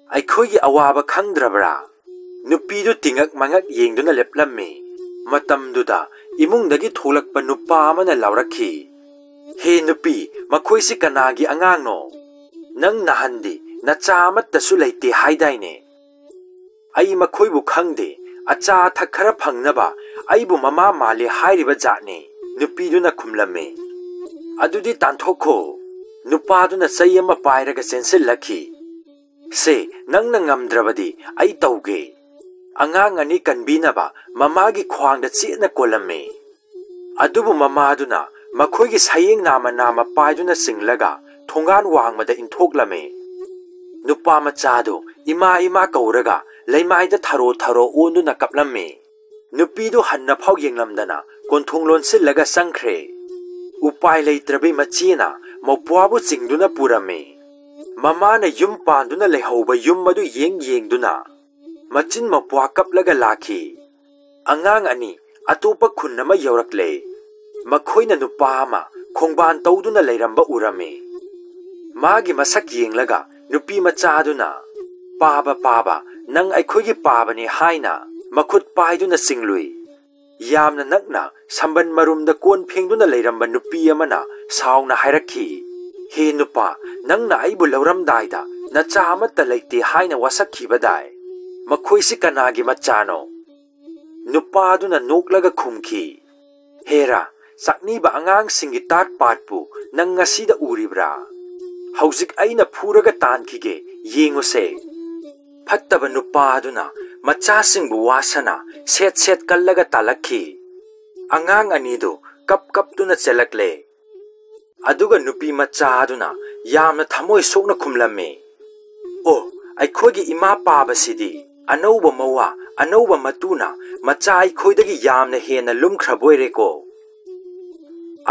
ꯑꯩꯈꯣꯏꯒꯤ ꯑꯋꯥꯕ ꯈꯪꯗ꯭ꯔꯕ꯭ꯔꯥ?" ꯅꯨꯄꯤꯗꯨ ꯇꯤꯉꯛ ꯃꯉꯛ ꯌꯦꯡꯗꯨꯅ ꯂꯦꯞꯂꯝꯃꯤ꯫ ꯃꯇꯝꯗꯨꯗ ꯏꯃꯨꯡꯗꯒꯤ ꯊꯣꯛꯂꯛꯄ ꯅꯨꯄꯥ ꯑꯃꯅ ꯂꯥꯎꯔꯛꯈꯤ, "ꯍꯦ ꯅꯨꯄꯤ, ꯃꯈꯣꯏꯁꯤ ꯀꯅꯥꯒꯤ ꯑꯉꯥꯡꯅꯣ? ꯅꯪ ꯅꯍꯥꯟꯗꯤ ꯅꯆꯥ ꯑꯃꯠꯇꯁꯨ ꯂꯩꯇꯦ ꯍꯥꯏꯗꯥꯏꯅꯦ?" "ꯑꯩ ꯃꯈꯣꯏꯕꯨ ꯈꯪꯗꯦ, ꯑꯆꯥ ꯑꯊꯛ ꯈꯔ ꯐꯪꯅꯕ ꯑꯩꯕꯨ ꯃꯃꯥ ꯃꯥꯜꯂꯤ ꯍꯥꯏꯔꯤꯕ ꯖꯥꯠꯅꯤ," ꯅꯨꯄꯤꯗꯨꯅ ꯈꯨꯝꯂꯝꯃꯤ꯫ "ꯑꯗꯨꯗꯤ ꯇꯥꯟꯊꯣꯛꯈꯣ!" ꯅꯨꯄꯥꯗꯨꯅ ꯆꯩ ꯑꯃ ꯄꯥꯏꯔꯒ ꯆꯦꯟꯁꯤꯜꯂꯛꯈꯤ꯫ "ꯁꯦ, ꯅꯪꯅ ꯉꯝꯗ꯭ꯔꯕꯗꯤ ꯑꯩ ꯇꯧꯒꯦ"꯫ ꯑꯉꯥꯡ ꯑꯅꯤ ꯀꯟꯕꯤꯅꯕ ꯃꯃꯥꯒꯤ ꯈ꯭ꯋꯥꯡꯗ ꯆꯦꯠꯅ ꯀꯣꯜꯂꯝꯃꯤ꯫ ꯑꯗꯨꯕꯨ ꯃꯃꯥꯗꯨꯅ ꯃꯈꯣꯏꯒꯤ ꯁꯌꯦꯡ ꯅꯥꯝꯃ ꯅꯥꯝꯃ ꯄꯥꯏꯗꯨꯅ ꯆꯤꯡꯂꯒ ꯊꯣꯡꯒꯥꯟ ꯋꯥꯡꯃꯗ ꯏꯟꯊꯣꯛꯂꯝꯃꯤ꯫ ꯅꯨꯄꯥ ꯃꯆꯥꯗꯨ "ꯏꯃꯥ, ꯏꯃꯥ" ꯀꯧꯔꯒ ꯂꯩꯃꯥꯏꯗ ꯊꯔꯣ ꯊꯔꯣ ꯑꯣꯟꯗꯨꯅ ꯀꯞꯂꯝꯃꯤ꯫ ꯅꯨꯄꯤꯗꯨ ꯍꯟꯅ ꯐꯥꯎ ꯌꯦꯡꯂꯝꯗꯅ ꯀꯣꯟꯊꯣꯡ ꯂꯣꯟꯁꯤꯜꯂꯒ ꯆꯪꯈ꯭ꯔꯦ꯫ ꯎꯄꯥꯏ ꯂꯩꯇ꯭ꯔꯕꯤ ꯃꯆꯦꯅ ꯃꯧꯄ꯭ꯋꯥꯕꯨ ꯆꯤꯡꯗꯨꯅ ꯄꯨꯔꯝꯃꯤ꯫ ꯃꯃꯥꯅ ꯌꯨꯝ ꯄꯥꯟꯗꯨꯅ ꯂꯩꯍꯧꯕ ꯌꯨꯝ ꯑꯗꯨ ꯌꯦꯡ ꯌꯦꯡꯗꯨꯅ ꯃꯆꯤꯟ ꯃꯧꯄ꯭ꯋꯥ ꯀꯞꯂꯒ ꯂꯥꯛꯈꯤ꯫ ꯑꯉꯥꯡ ꯑꯅꯤ ꯑꯇꯣꯞꯄ ꯈꯨꯟ ꯑꯃ ꯌꯧꯔꯛꯂꯦ꯫ ꯃꯈꯣꯏꯅ ꯅꯨꯄꯥ ꯑꯃ ꯈꯣꯡꯕꯥꯟ ꯇꯧꯗꯨꯅ ꯂꯩꯔꯝꯕ ꯎꯔꯝꯃꯤ꯫ ꯃꯥꯒꯤ ꯃꯁꯛ ꯌꯦꯡꯂꯒ ꯅꯨꯄꯤ ꯃꯆꯥꯗꯨꯅ, "ꯄꯥꯕ, ꯄꯥꯕ, ꯅꯪ ꯑꯩꯈꯣꯏꯒꯤ ꯄꯥꯕꯅꯤ" ꯍꯥꯏꯅ ꯃꯈꯨꯠ ꯄꯥꯏꯗꯨꯅ ꯆꯤꯡꯂꯨꯏ꯫ ꯌꯥꯝꯅ ꯅꯛꯅ ꯁꯝꯕꯟ ꯃꯔꯨꯝꯗ ꯀꯣꯟ ꯐꯦꯡꯗꯨꯅ ꯂꯩꯔꯝꯕ ꯅꯨꯄꯤ ꯑꯃꯅ ꯁꯥꯎꯅ ꯍꯥꯏꯔꯛꯈꯤ, "ꯍꯦ ꯅꯨꯄꯥ, ꯅꯪꯅ ꯑꯩꯕꯨ ꯂꯧꯔꯝꯗꯥꯏꯗ ꯅꯆꯥ ꯑꯃꯠꯇ ꯂꯩꯇꯦ ꯍꯥꯏꯅ ꯋꯥꯁꯛꯈꯤꯕꯗꯥꯏ? ꯃꯈꯣꯏꯁꯤ ꯀꯅꯥꯒꯤ ꯃꯆꯥꯅꯣ?" ꯅꯨꯄꯥꯗꯨꯅ ꯅꯣꯛꯂꯒ ꯈꯨꯝꯈꯤ, "ꯍꯦꯔꯥ, ꯆꯥꯛꯅꯤꯕ ꯑꯉꯥꯡꯁꯤꯡꯒꯤ ꯇꯥꯠ ꯄꯥꯠꯄꯨ ꯅꯪ ꯉꯁꯤꯗ ꯎꯔꯤꯕ꯭ꯔꯥ? ꯍꯧꯖꯤꯛ ꯑꯩꯅ ꯐꯨꯔꯒ ꯇꯥꯟꯈꯤꯒꯦ, ꯌꯦꯡꯉꯨꯁꯦ"꯫ ꯐꯠꯇꯕ ꯅꯨꯄꯥ ꯑꯗꯨꯅ ꯃꯆꯥꯁꯤꯡꯕꯨ ꯋꯥꯁꯅ ꯁꯦꯠ ꯁꯦꯠ ꯀꯜꯂꯒ ꯇꯥꯜꯂꯛꯈꯤ꯫ ꯑꯉꯥꯡ ꯑꯅꯤꯗꯨ ꯀꯞ ꯀꯞꯇꯨꯅ ꯆꯦꯜꯂꯛꯂꯦ꯫ ꯑꯗꯨꯒ ꯅꯨꯄꯤ ꯃꯆꯥ ꯑꯗꯨꯅ ꯌꯥꯝꯅ ꯊꯃꯣꯏ ꯁꯣꯛꯅ ꯈꯨꯝꯂꯝꯃꯤ, "ꯑꯣ, ꯑꯩꯈꯣꯏꯒꯤ ꯏꯃꯥ ꯄꯥꯕꯁꯤꯗꯤ ꯑꯅꯧꯕ ꯃꯋꯥ, ꯑꯅꯧꯕ ꯃꯇꯨꯅ ꯃꯆꯥ ꯑꯩꯈꯣꯏꯗꯒꯤ ꯌꯥꯝꯅ ꯍꯦꯟꯅ ꯂꯨꯝꯈ꯭ꯔꯕꯣꯏꯔꯦꯀꯣ"꯫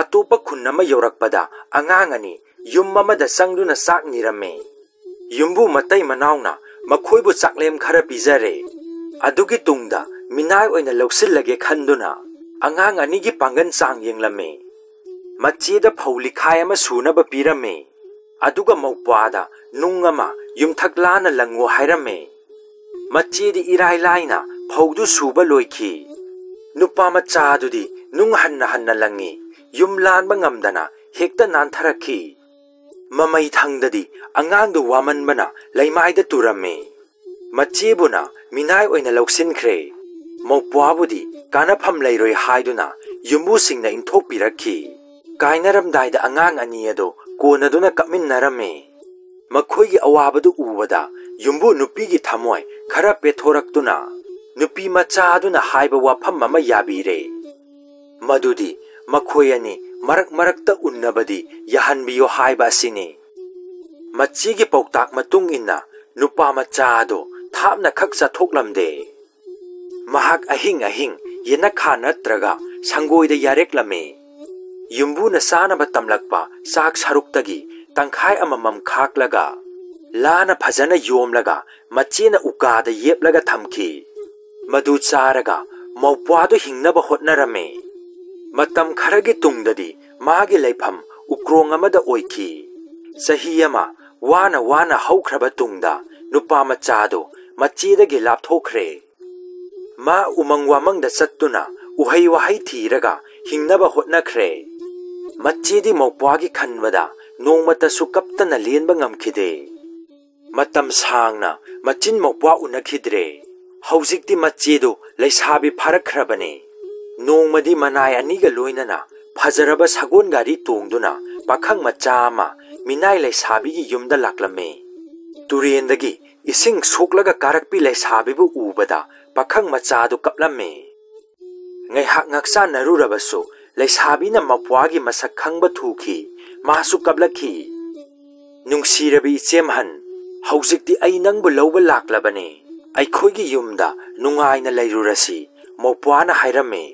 ꯑꯇꯣꯞꯄ ꯈꯨꯟ ꯑꯃ ꯌꯧꯔꯛꯄꯗ ꯑꯉꯥꯡ ꯑꯅꯤ ꯌꯨꯝ ꯑꯃꯗ ꯆꯪꯗꯨꯅ ꯆꯥꯛ ꯅꯤꯔꯝꯃꯤ꯫ ꯌꯨꯝꯕꯨ ꯃꯇꯩ ꯃꯅꯥꯎꯅ ꯃꯈꯣꯏꯕꯨ ꯆꯥꯛꯂꯦꯝ ꯈꯔ ꯄꯤꯖꯔꯦ꯫ ꯑꯗꯨꯒꯤ ꯇꯨꯡꯗ ꯃꯤꯅꯥꯏ ꯑꯣꯏꯅ ꯂꯧꯁꯤꯜꯂꯒꯦ ꯈꯟꯗꯨꯅ ꯑꯉꯥꯡ ꯑꯅꯤꯒꯤ ꯄꯥꯡꯒꯜ ꯆꯥꯡ ꯌꯦꯡꯂꯝꯃꯤ꯫ ꯃꯆꯦꯗ ꯐꯧ ꯂꯤꯈꯥꯏ ꯑꯃ ꯁꯨꯅꯕ ꯄꯤꯔꯝꯃꯤ꯫ ꯑꯗꯨꯒ ꯃꯧꯄ꯭ꯋꯥꯗ ꯅꯨꯡ ꯑꯃ ꯌꯨꯝꯊꯛ ꯂꯥꯟꯅ ꯂꯪꯉꯨ ꯍꯥꯏꯔꯝꯃꯤ꯫ ꯃꯆꯦꯗꯤ ꯏꯔꯥꯏ ꯂꯥꯏꯅ ꯐꯧꯗꯨ ꯁꯨꯕ ꯂꯣꯏꯈꯤ꯫ ꯅꯨꯄꯥ ꯃꯆꯥ ꯑꯗꯨꯗꯤ ꯅꯨꯡ ꯍꯟꯅ ꯍꯟꯅ ꯂꯪꯉꯤ꯫ ꯌꯨꯝ ꯂꯥꯟꯕ ꯉꯝꯗꯅ ꯍꯦꯛꯇ ꯅꯥꯟꯊꯔꯛꯈꯤ꯫ ꯃꯃꯩ ꯊꯪꯗꯗꯤ ꯑꯉꯥꯡꯗꯨ ꯋꯥꯃꯟꯕꯅ ꯂꯩꯃꯥꯏꯗ ꯇꯨꯔꯝꯃꯤ꯫ ꯃꯆꯦꯕꯨꯅ ꯃꯤꯅꯥꯏ ꯑꯣꯏꯅ ꯂꯧꯁꯤꯟꯈ꯭ꯔꯦ꯫ ꯃꯧꯄ꯭ꯋꯥꯕꯨꯗꯤ ꯀꯥꯟꯅꯐꯝ ꯂꯩꯔꯣꯏ ꯍꯥꯏꯗꯨꯅ ꯌꯨꯝꯕꯨꯁꯤꯡꯅ ꯏꯟꯊꯣꯛꯄꯤꯔꯛꯈꯤ꯫ ꯀꯥꯏꯅꯔꯝꯗꯥꯏꯗ ꯑꯉꯥꯡ ꯑꯅꯤ ꯑꯗꯨ ꯀꯣꯟꯅꯗꯨꯅ ꯀꯞꯃꯤꯟꯅꯔꯝꯃꯤ꯫ ꯃꯈꯣꯏꯒꯤ ꯑꯋꯥꯕꯗꯨ ꯎꯕꯗ ꯌꯨꯝꯕꯨ ꯅꯨꯄꯤꯒꯤ ꯊꯃꯣꯏ ꯈꯔ ꯄꯦꯠꯊꯣꯔꯛꯇꯨꯅ ꯅꯨꯄꯤ ꯃꯆꯥ ꯑꯗꯨꯅ ꯍꯥꯏꯕ ꯋꯥꯐꯝ ꯑꯃ ꯌꯥꯕꯤꯔꯦ꯫ ꯃꯗꯨꯗꯤ ꯃꯈꯣꯏ ꯑꯅꯤ ꯃꯔꯛ ꯃꯔꯛꯇ ꯎꯟꯅꯕꯗꯤ ꯌꯥꯍꯟꯕꯤꯌꯨ ꯍꯥꯏꯕ ꯑꯁꯤꯅꯤ꯫ ꯃꯆꯦꯒꯤ ꯄꯥꯎꯇꯥꯛ ꯃꯇꯨꯡ ꯏꯟꯅ ꯅꯨꯄꯥ ꯃꯆꯥ ꯑꯗꯨ ꯊꯥꯞꯅ ꯈꯛ ꯆꯠꯊꯣꯛꯂꯝꯗꯦ꯫ ꯃꯍꯥꯛ ꯑꯍꯤꯡ ꯑꯍꯤꯡ ꯌꯦꯅꯈꯥ ꯅꯠꯇ꯭ꯔꯒ ꯁꯪꯒꯣꯏꯗ ꯌꯥꯔꯦꯛꯂꯝꯃꯤ꯫ ꯌꯨꯝꯕꯨꯅ ꯆꯥꯅꯕ ꯇꯝꯂꯛꯄ ꯆꯥꯛ ꯁꯔꯨꯛꯇꯒꯤ ꯇꯪꯈꯥꯏ ꯑꯃꯃꯝ ꯈꯥꯛꯂꯒ ꯂꯥꯅ ꯐꯖꯅ ꯌꯣꯝꯂꯒ ꯃꯆꯦꯅ ꯎꯀꯥꯗ ꯌꯦꯞꯂꯒ ꯊꯝꯈꯤ꯫ ꯃꯗꯨ ꯆꯥꯔꯒ ꯃꯧꯄ꯭ꯋꯥꯗꯨ ꯍꯤꯡꯅꯕ ꯍꯣꯠꯅꯔꯝꯃꯤ꯫ ꯃꯇꯝ ꯈꯔꯒꯤ ꯇꯨꯡꯗꯗꯤ ꯃꯥꯒꯤ ꯂꯩꯐꯝ ꯎꯀ꯭ꯔꯣꯡ ꯑꯃꯗ ꯑꯣꯏꯈꯤ꯫ ꯆꯍꯤ ꯑꯃ ꯋꯥꯅ ꯋꯥꯅ ꯍꯧꯈ꯭ꯔꯕ ꯇꯨꯡꯗ ꯅꯨꯄꯥ ꯃꯆꯥꯗꯨ ꯃꯆꯦꯗꯒꯤ ꯂꯥꯞꯊꯣꯛꯈ꯭ꯔꯦ꯫ ꯃꯥ ꯎꯃꯪ ꯋꯥꯃꯪꯗ ꯆꯠꯇꯨꯅ ꯎꯍꯩ ꯋꯥꯍꯩ ꯊꯤꯔꯒ ꯍꯤꯡꯅꯕ ꯍꯣꯠꯅꯈ꯭ꯔꯦ꯫ ꯃꯆꯦꯗꯤ ꯃꯧꯄ꯭ꯋꯥꯒꯤ ꯈꯟꯕꯗ ꯅꯣꯡꯃꯇꯁꯨ ꯀꯞꯇꯅ ꯂꯦꯟꯕ ꯉꯝꯈꯤꯗꯦ꯫ ꯃꯇꯝ ꯁꯥꯡꯅ ꯃꯆꯤꯟ ꯃꯧꯄ꯭ꯋꯥ ꯎꯅꯈꯤꯗ꯭ꯔꯦ꯫ ꯍꯧꯖꯤꯛꯇꯤ ꯃꯆꯦꯗꯨ ꯂꯩꯁꯥꯕꯤ ꯐꯥꯔꯛꯈ꯭ꯔꯕꯅꯤ꯫ ꯅꯣꯡꯃꯗꯤ ꯃꯅꯥꯏ ꯑꯅꯤꯒ ꯂꯣꯏꯅꯅ ꯐꯖꯔꯕ ꯁꯒꯣꯜ ꯒꯥꯔꯤ ꯇꯣꯡꯗꯨꯅ ꯄꯥꯈꯪ ꯃꯆꯥ ꯑꯃ ꯃꯤꯅꯥꯏ ꯂꯩꯁꯥꯕꯤꯒꯤ ꯌꯨꯝꯗ ꯂꯥꯛꯂꯝꯃꯤ꯫ ꯇꯨꯔꯦꯟꯗꯒꯤ ꯏꯁꯤꯡ ꯁꯣꯛꯂꯒ ꯀꯥꯔꯛꯄꯤ ꯂꯩꯁꯥꯕꯤꯕꯨ ꯎꯕꯗ ꯄꯥꯈꯪ ꯃꯆꯥꯗꯨ ꯀꯞꯂꯝꯃꯤ꯫ ꯉꯥꯏꯍꯥꯛ ꯉꯥꯛꯆꯥꯟꯅꯔꯨꯔꯕꯁꯨ ꯂꯩꯁꯥꯕꯤꯅ ꯃꯧꯄ꯭ꯋꯥꯒꯤ ꯃꯁꯛ ꯈꯪꯕ ꯊꯨꯈꯤ꯫ ꯃꯥꯁꯨ ꯀꯞꯂꯛꯈꯤ꯫ "ꯅꯨꯡꯁꯤꯔꯕꯤ ꯏꯆꯦꯝꯍꯟ, ꯍꯧꯖꯤꯛꯇꯤ ꯑꯩ ꯅꯪꯕꯨ ꯂꯧꯕ ꯂꯥꯛꯂꯕꯅꯤ꯫ ꯑꯩꯈꯣꯏꯒꯤ ꯌꯨꯝꯗ ꯅꯨꯡꯉꯥꯏꯅ ꯂꯩꯔꯨꯔꯁꯤ," ꯃꯧꯄ꯭ꯋꯥꯅ ꯍꯥꯏꯔꯝꯃꯤ꯫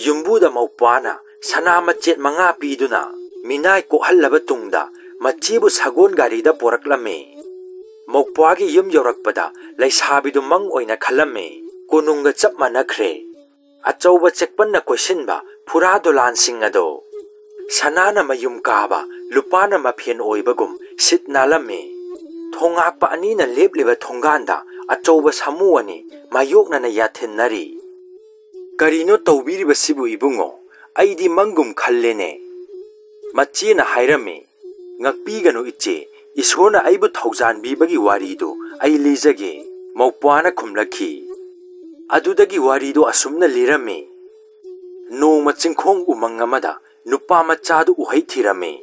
ꯌꯨꯝꯕꯨꯗ ꯃꯧꯄ꯭ꯋꯥꯅ ꯁꯅꯥ ꯃꯆꯦꯠ ꯃꯉꯥ ꯄꯤꯗꯨꯅ ꯃꯤꯅꯥꯏ ꯀꯣꯛꯍꯜꯂꯕ ꯇꯨꯡꯗ ꯃꯆꯦꯕꯨ ꯁꯒꯣꯜ ꯒꯥꯔꯤꯗ ꯄꯣꯔꯛꯂꯝꯃꯤ꯫ ꯃꯧꯄ꯭ꯋꯥꯒꯤ ꯌꯨꯝ ꯌꯧꯔꯛꯄꯗ ꯂꯩꯁꯥꯕꯤꯗꯨ ꯃꯪ ꯑꯣꯏꯅ ꯈꯜꯂꯝꯃꯤ꯫ ꯀꯣꯅꯨꯡꯒ ꯆꯞ ꯃꯥꯟꯅꯈ꯭ꯔꯦ꯫ ꯑꯆꯧꯕ ꯆꯦꯛꯄꯟꯅ ꯀꯣꯏꯁꯤꯟꯕ ꯐꯨꯔꯥ ꯗꯣꯂꯥꯟꯁꯤꯡ ꯑꯗꯣ ꯁꯅꯥꯅ ꯃꯌꯨꯝ ꯀꯥꯕ, ꯂꯨꯄꯥꯅ ꯃꯐꯦꯟ ꯑꯣꯏꯕꯒꯨꯝ ꯁꯤꯠ ꯅꯥꯜꯂꯝꯃꯤ꯫ ꯊꯣꯡꯉꯥꯛꯄ ꯑꯅꯤꯅ ꯂꯦꯞꯂꯤꯕ ꯊꯣꯡꯒꯥꯟꯗ ꯑꯆꯧꯕ ꯁꯥꯃꯨ ꯑꯅꯤ ꯃꯥꯌꯣꯛꯅꯅ ꯌꯥꯊꯤꯟꯅꯔꯤ꯫ "ꯀꯔꯤꯅꯣ ꯇꯧꯕꯤꯔꯤꯕꯁꯤꯕꯨ ꯏꯕꯨꯡꯉꯣ? ꯑꯩꯗꯤ ꯃꯪꯒꯨꯝ ꯈꯜꯂꯦꯅꯦ꯫" ꯃꯆꯦꯅ ꯍꯥꯏꯔꯝꯃꯤ꯫ "ꯉꯛꯄꯤꯒꯅꯨ ꯏꯆꯦ, ꯏꯁꯣꯔꯅ ꯑꯩꯕꯨ ꯊꯧꯖꯥꯟꯕꯤꯕꯒꯤ ꯋꯥꯔꯤꯗꯨ ꯑꯩ ꯂꯤꯖꯒꯦ꯫" ꯃꯧꯄ꯭ꯋꯥꯅ ꯈꯨꯝꯂꯛꯈꯤ꯫ ꯑꯗꯨꯗꯒꯤ ꯋꯥꯔꯤꯗꯨ ꯑꯁꯨꯝꯅ ꯂꯤꯔꯝꯃꯤ꯫ ꯅꯣꯡꯃ ꯆꯤꯡꯈꯣꯡ ꯎꯃꯪ ꯑꯃꯗ ꯅꯨꯄꯥ ꯃꯆꯥꯗꯨ ꯎꯍꯩ ꯊꯤꯔꯝꯃꯤ꯫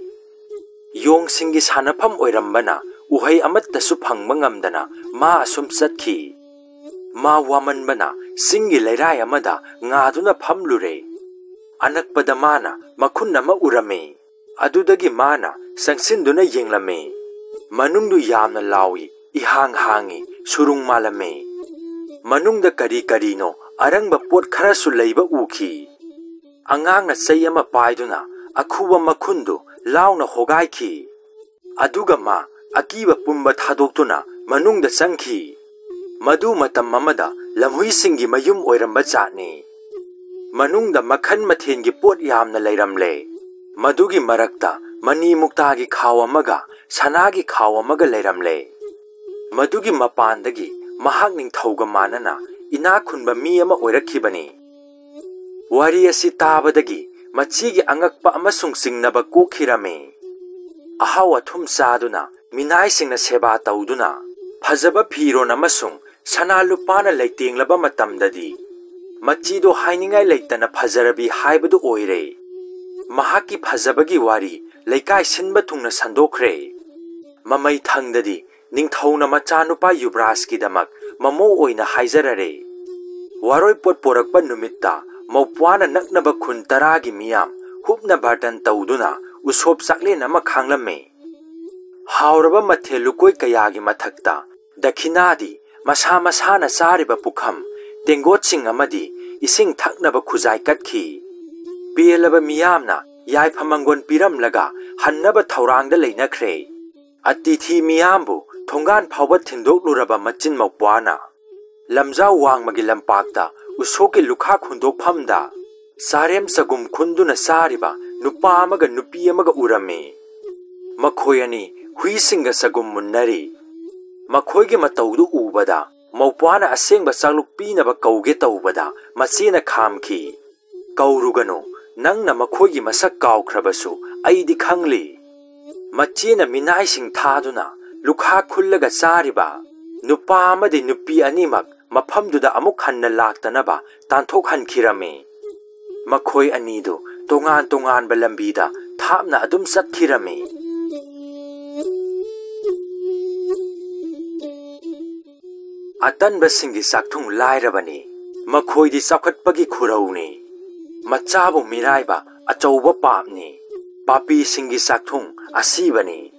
ꯌꯣꯡꯁꯤꯡꯒꯤ ꯁꯥꯟꯅꯐꯝ ꯑꯣꯏꯔꯝꯕꯅ ꯎꯍꯩ ꯑꯃꯠꯇꯁꯨ ꯐꯪꯕ ꯉꯝꯗꯅ ꯃꯥ ꯑꯁꯨꯝ ꯆꯠꯈꯤ꯫ ꯃꯥ ꯋꯥꯃꯟꯕꯅ ꯆꯤꯡꯒꯤ ꯂꯩꯔꯥꯏ ꯑꯃꯗ ꯉꯥꯗꯨꯅ ꯐꯝꯂꯨꯔꯦ꯫ ꯑꯅꯛꯄꯗ ꯃꯥꯅ ꯃꯈꯨꯟ ꯑꯃ ꯎꯔꯝꯃꯤ꯫ ꯑꯗꯨꯗꯒꯤ ꯃꯥꯅ ꯆꯪꯁꯤꯟꯗꯨꯅ ꯌꯦꯡꯂꯝꯃꯤ꯫ ꯃꯅꯨꯡꯗꯨ ꯌꯥꯝꯅ ꯂꯥꯎꯏ, ꯏꯍꯥꯡ ꯍꯥꯡꯏ, ꯁꯨꯔꯨꯡ ꯃꯥꯜꯂꯝꯃꯤ꯫ ꯃꯅꯨꯡꯗ ꯀꯔꯤ ꯀꯔꯤꯅꯣ ꯑꯔꯪꯕ ꯄꯣꯠ ꯈꯔꯁꯨ ꯂꯩꯕ ꯎꯈꯤ꯫ ꯑꯉꯥꯡꯅ ꯆꯩ ꯑꯃ ꯄꯥꯏꯗꯨꯅ ꯑꯈꯨꯕ ꯃꯈꯨꯟꯗꯨ ꯂꯥꯎꯅ ꯍꯣꯒꯥꯏꯈꯤ꯫ ꯑꯗꯨꯒ ꯃꯥ ꯑꯀꯤꯕ ꯄꯨꯝꯕ ꯊꯥꯗꯣꯛꯇꯨꯅ ꯃꯅꯨꯡꯗ ꯆꯪꯈꯤ꯫ ꯃꯗꯨ ꯃꯇꯝ ꯑꯃꯗ ꯂꯝꯍꯨꯏꯁꯤꯡꯒꯤ ꯃꯌꯨꯝ ꯑꯣꯏꯔꯝꯕ ꯖꯥꯠꯅꯤ꯫ ꯃꯅꯨꯡꯗ ꯃꯈꯜ ꯃꯊꯦꯜꯒꯤ ꯄꯣꯠ ꯌꯥꯝꯅ ꯂꯩꯔꯝꯂꯦ꯫ ꯃꯗꯨꯒꯤ ꯃꯔꯛꯇ ꯃꯅꯤ ꯃꯨꯛꯇꯥꯒꯤ ꯈꯥꯎ ꯑꯃꯒ ꯁꯅꯥꯒꯤ ꯈꯥꯎ ꯑꯃꯒ ꯂꯩꯔꯝꯂꯦ꯫ ꯃꯗꯨꯒꯤ ꯃꯄꯥꯟꯗꯒꯤ ꯃꯍꯥꯛ ꯅꯤꯡꯊꯧꯒ ꯃꯥꯟꯅꯅ ꯏꯅꯥꯛ ꯈꯨꯟꯕ ꯃꯤ ꯑꯃ ꯑꯣꯏꯔꯛꯈꯤꯕꯅꯤ꯫ ꯋꯥꯔꯤ ꯑꯁꯤ ꯇꯥꯕꯗꯒꯤ ꯃꯆꯤꯒꯤ ꯑꯉꯛꯄ ꯑꯃꯁꯨꯡ ꯆꯤꯡꯅꯕ ꯀꯣꯛꯈꯤꯔꯝꯃꯤ꯫ ꯑꯍꯥꯎ ꯑꯊꯨꯝ ꯆꯥꯗꯨꯅ ꯃꯤꯅꯥꯏꯁꯤꯡꯅ ꯁꯦꯕꯥ ꯇꯧꯗꯨꯅ ꯐꯖꯕ ꯐꯤꯔꯣꯟ ꯑꯃꯁꯨꯡ ꯁꯅꯥ ꯂꯨꯄꯥꯅ ꯂꯩꯇꯦꯡꯂꯕ ꯃꯇꯝꯗꯗꯤ ꯃꯆꯤꯗꯣ ꯍꯥꯏꯅꯤꯡꯉꯥꯏ ꯂꯩꯇꯅ ꯐꯖꯔꯕꯤ ꯍꯥꯏꯕꯗꯨ ꯑꯣꯏꯔꯦ꯫ ꯃꯍꯥꯛꯀꯤ ꯐꯖꯕꯒꯤ ꯋꯥꯔꯤ ꯂꯩꯀꯥꯏ ꯁꯤꯟꯕ ꯊꯨꯡꯅ ꯁꯟꯗꯣꯛꯈ꯭ꯔꯦ꯫ ꯃꯃꯩ ꯊꯪꯗꯗꯤ ꯅꯤꯡꯊꯧꯅ ꯃꯆꯥꯅꯨꯄꯥ ꯌꯨꯕꯔꯥꯖꯀꯤꯗꯃꯛ ꯃꯃꯧ ꯑꯣꯏꯅ ꯍꯥꯏꯖꯔꯔꯦ꯫ ꯋꯥꯔꯣꯏ ꯄꯣꯠ ꯄꯣꯔꯛꯄ ꯅꯨꯃꯤꯠꯇ ꯃꯧꯄ꯭ꯋꯥꯅ ꯅꯛꯅꯕ ꯈꯨꯟ ꯇꯔꯥꯒꯤ ꯃꯤꯌꯥꯝ ꯍꯨꯞꯅ ꯕꯥꯔꯇꯟ ꯇꯧꯗꯨꯅ ꯎꯁꯣꯞ ꯆꯥꯛꯂꯦꯟ ꯑꯃ ꯈꯥꯡꯂꯝꯃꯤ꯫ ꯍꯥꯎꯔꯕ ꯃꯊꯦꯜ ꯂꯨꯀꯣꯏ ꯀꯌꯥꯒꯤ ꯃꯊꯛꯇ ꯗꯈꯤꯅꯥꯗꯤ ꯃꯁꯥ ꯃꯁꯥꯅ ꯆꯥꯔꯤꯕ ꯄꯨꯈꯝ, ꯇꯦꯡꯒꯣꯠꯁꯤꯡ ꯑꯃꯗꯤ ꯏꯁꯤꯡ ꯊꯛꯅꯕ ꯈꯨꯖꯥꯏ ꯀꯠꯈꯤ꯫ ꯄꯦꯜꯂꯕ ꯃꯤꯌꯥꯝꯅ ꯌꯥꯏꯐ ꯃꯪꯒꯣꯟ ꯄꯤꯔꯝꯂꯒ ꯍꯟꯅꯕ ꯊꯧꯔꯥꯡꯗ ꯂꯩꯅꯈ꯭ꯔꯦ꯫ ꯑꯇꯤꯊꯤ ꯃꯤꯌꯥꯝꯕꯨ ꯊꯣꯡꯒꯥꯟ ꯐꯥꯎꯕ ꯊꯤꯟꯗꯣꯛꯂꯨꯔꯕ ꯃꯆꯤꯟ ꯃꯧꯄ꯭ꯋꯥꯅ ꯂꯝꯖꯥꯎ ꯋꯥꯡꯃꯒꯤ ꯂꯝꯄꯥꯛꯇ ꯎꯁꯣꯛꯀꯤ ꯂꯨꯈꯥꯛ ꯍꯨꯟꯗꯣꯛꯐꯝꯗ ꯆꯥꯔꯦꯝ ꯆꯒꯨꯝ ꯈꯨꯟꯗꯨꯅ ꯆꯥꯔꯤꯕ ꯅꯨꯄꯥ ꯑꯃꯒ ꯅꯨꯄꯤ ꯑꯃꯒ ꯎꯔꯝꯃꯤ꯫ ꯃꯈꯣꯏ ꯑꯅꯤ ꯍꯨꯏꯁꯤꯡꯒ ꯆꯒꯨꯝ ꯃꯨꯟꯅꯔꯤ꯫ ꯃꯈꯣꯏꯒꯤ ꯃꯇꯧꯗꯨ ꯎꯕꯗ ꯃꯧꯄ꯭ꯋꯥꯅ ꯑꯁꯦꯡꯕ ꯆꯥꯛꯂꯨꯛ ꯄꯤꯅꯕ ꯀꯧꯒꯦ ꯇꯧꯕꯗ ꯃꯆꯦꯅ ꯈꯥꯝꯈꯤ꯫ "ꯀꯧꯔꯨꯒꯅꯨ, ꯅꯪꯅ ꯃꯈꯣꯏꯒꯤ ꯃꯁꯛ ꯀꯥꯎꯈ꯭ꯔꯕꯁꯨ ꯑꯩꯗꯤ ꯈꯪꯂꯤ꯫" ꯃꯆꯦꯅ ꯃꯤꯅꯥꯏꯁꯤꯡ ꯊꯥꯗꯨꯅ ꯂꯨꯈꯥ ꯈꯨꯜꯂꯒ ꯆꯥꯔꯤꯕ ꯅꯨꯄꯥ ꯑꯃꯗꯤ ꯅꯨꯄꯤ ꯑꯅꯤꯃꯛ ꯃꯐꯝꯗꯨꯗ ꯑꯃꯨꯛ ꯍꯟꯅ ꯂꯥꯛꯇꯅꯕ ꯇꯥꯟꯊꯣꯛꯍꯟꯈꯤꯔꯝꯃꯤ꯫ ꯃꯈꯣꯏ ꯑꯅꯤꯗꯨ ꯇꯣꯉꯥꯟ ꯇꯣꯉꯥꯟꯕ ꯂꯝꯕꯤꯗ ꯊꯥꯞꯅ ꯑꯗꯨꯝ ꯆꯠꯈꯤꯔꯝꯃꯤ꯫ ꯑꯇꯟꯕꯁꯤꯡꯒꯤ ꯆꯥꯛꯊꯨꯡ ꯂꯥꯏꯔꯕꯅꯤ꯫ ꯃꯈꯣꯏꯗꯤ ꯆꯥꯎꯈꯠꯄꯒꯤ ꯈꯨꯔꯧꯅꯤ꯫ ꯃꯆꯥꯕꯨ ꯃꯤꯔꯥꯏꯕ ꯑꯆꯧꯕ ꯄꯥꯞꯅꯤ꯫ ꯄꯥꯄꯤꯁꯤꯡꯒꯤ ꯆꯥꯛꯊꯨꯡ ꯑꯁꯤꯕꯅꯤ꯫